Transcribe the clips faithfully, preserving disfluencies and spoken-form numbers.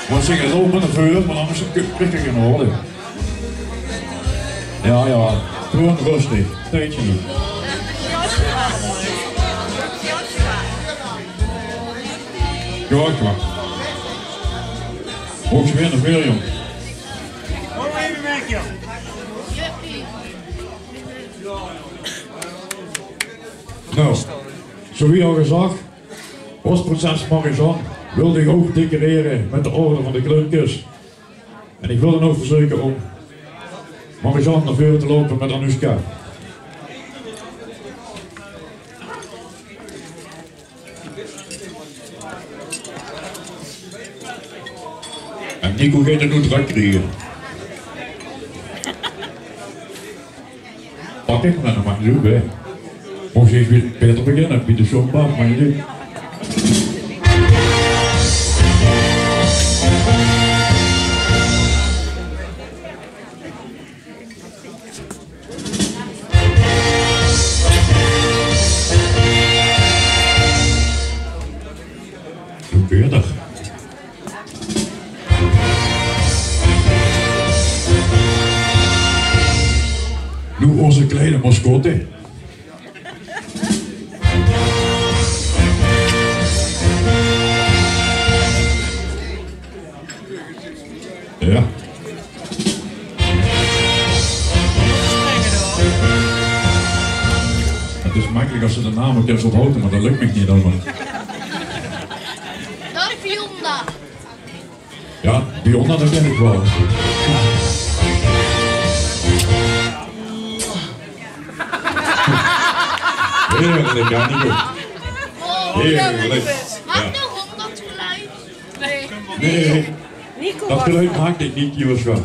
Mót ich loupe nao veure, want anders krieg ich gein orde. Jao, jao. Gewoon rustig. Tiedje neet. Jao, klaar. Mót ich weer nao veure, jóng. Noe, zowie al gezag, Bosprinses Marie-Jeanne wilde ich ouch decorere mit de Orde van de Klunkes. En ich wil dan ouch verzeuke óm Marie-Jeanne nao veure te loupe mit Anoushka. En Nico geit 't noe drök kriege. Pak ich mer, det maak neet oet, hè. Mós se ins baeter beginne bie de sjoonbaar, mer neet. Zoe beter. Noe ózze kleine mascotte. Jao. 't Is mekkelik es se de naam kins ónthaoje, mer det lök mich neet allemaol. Dag, Fiona. Jao, Fiona, det kin ich waal. Heerlik, jao, Nico. Heerlik. Maak nog hóngerd geluid. Nae, det geluid maak ich neet, Joshua.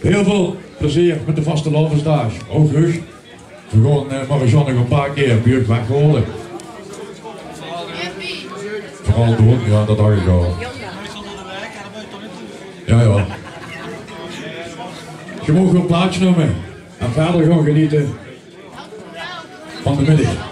Hiel väöl plezeer mit de vastelaovesdaag. Ouch leuk. Veer gaon, eh, Marie-Jeanne nog ein paar kier bie uch weghaole. Veural doon, jao, det dach ich al. Jao, jao. Geer moogt weer plaats numme en wiejer gaon genete van de middig.